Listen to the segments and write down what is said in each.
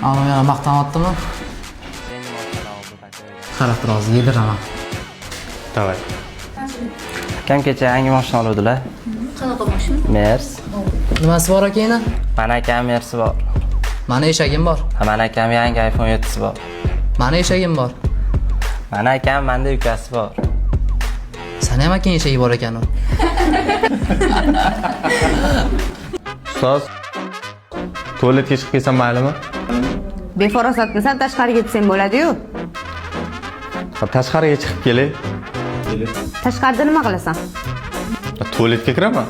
Ana yana maqtanyaptimi? Qarab tur, hozir yediraman. Давай. Akam kecha yangi mashina oluvdilar. Qanaqa mashina? Mers. Nimasi bor akangni? Mana akam Mersi bor. Mani eshagim bor. Ha, mana akam yangi iPhone 7 bor. Mani eshagim bor. Mana akam menda ukasi bor. Sani ham akang eshagi bor ekan u. Ustoz, tualetga chiqib kelsam maylimi? Befarosatmisan, tashqariga ketsang bo'ladi-yu. Ha, tashqariga chiqib kelay. Tashqarida nima qilasan? Ha, tualetga kiraman.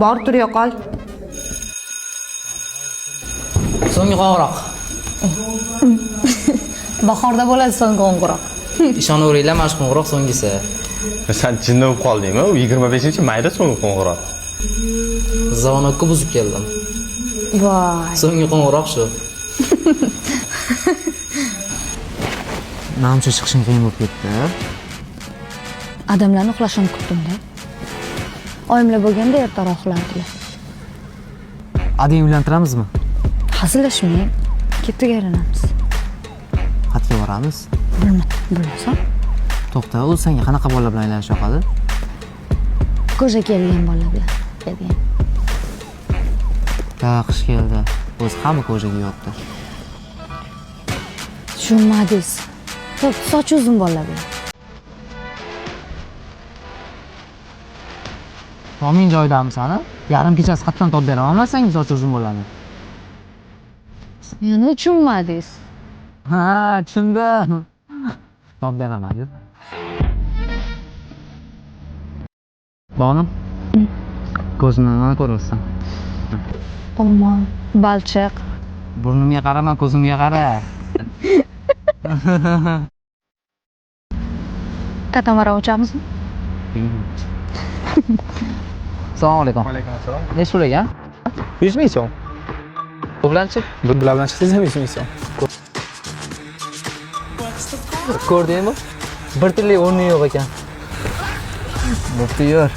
Bor, tur, yo'qol. So'nggi qo'ng'iroq. Bahorda bo'ladi so'nggi qo'ng'iroq. Ishonaveringlar, mana shu qo'ng'iroq so'nggisi. Sen jinni bo'lib qoldingmi? U 25-mayda so'nggi qo'ng'iroq. Zvonokka buzib keldim. Voy. So'nggi qo'ng'iroq shu. Manimcha chiqishing qiyin bo'lib ketdi. Adamlarni uxlashini kutdim-da. Oyimlar bo'lganda ertaroq uxlardilar. Adang uylantiramizmi? Hazillashmang. Ketdik, aylanamiz. Qayerga boramiz? Bilmasam. To'xta, u senga qanaqa bolalar bilan aylanish yoqadi? Ko'za kelgan bolalar bilan. Kelgan. Ha, qish keldi. O'zi hamma ko'za kiyapti. Tushunmadingiz. To'p, sochi uzun bolalar bilan. Toming joyidamisan? Yarim kechasi qatdan topib beraman man senga sochi uzun bolani. Meni tushunmadingiz. Ha, tushundim. Topib beraman, yur. Bonim. Ko'zimni nima ko'ryapsan? O'rmon, balchiq. Burnimga qarama, ko'zimga qara. Katamaran uchamizmi? Assalomu alaykum. Alaykum assalom. Nechi pul ekan? 100 ming so'm. Bu bilanchi? Bu bilan chiqsangiz ham 100 ming so'm. Ko'rdingmi? Bir tillik o'rni yo'q ekan. Bo'pti, yur.